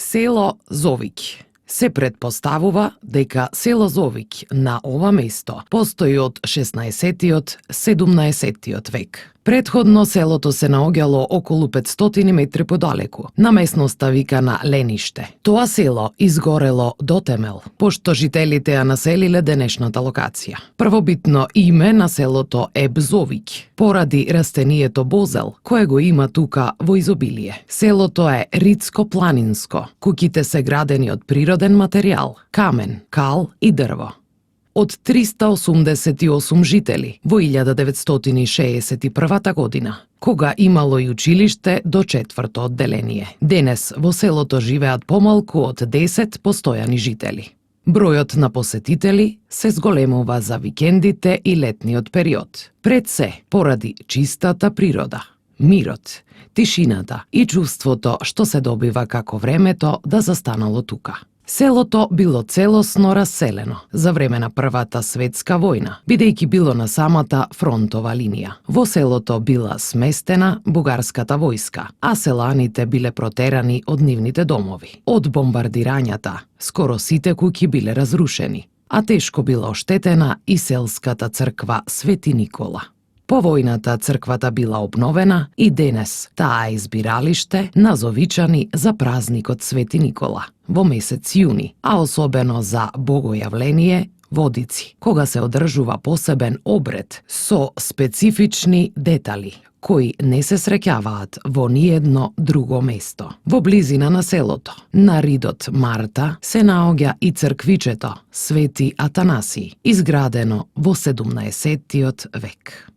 Село Зовиќ. Се претпоставува дека село Зовиќ на ова место постои од 16-17 век. Предходно селото се наоѓало околу 500 метри подалеку, на местноста викана Лениште. Тоа село изгорело до темел, пошто жителите ја населиле денешната локација. Првобитно име на селото е Бзовиќ, поради растението бозел, кое го има тука во изобилие. Селото е ридско-планинско, куќите се градени од природен материјал, камен, кал и дрво. Од 388 жители во 1961 година, кога имало и училиште до 4-то одделение. Денес во селото живеат помалку од 10 постојани жители. Бројот на посетители се зголемува за викендите и летниот период. Пред се, поради чистата природа, мирот, тишината и чувството што се добива како времето да застанало тука. Селото било целосно раселено за време на Првата светска војна, бидејќи било на самата фронтова линија. Во селото била сместена бугарската војска, а селаните биле протерани од нивните домови. Од бомбардирањата, скоро сите куќи биле разрушени, а тешко била оштетена и селската црква Свети Никола. По војната црквата била обновена и денес таа е избиралиште на зовичани за празникот Свети Никола во месец јуни, а особено за богојавление водици, кога се одржува посебен обред со специфични детали кои не се среќаваат во ниедно друго место. Во близина на селото, на ридот Марта, се наоѓа и црквичето Свети Атанаси, изградено во 17 век.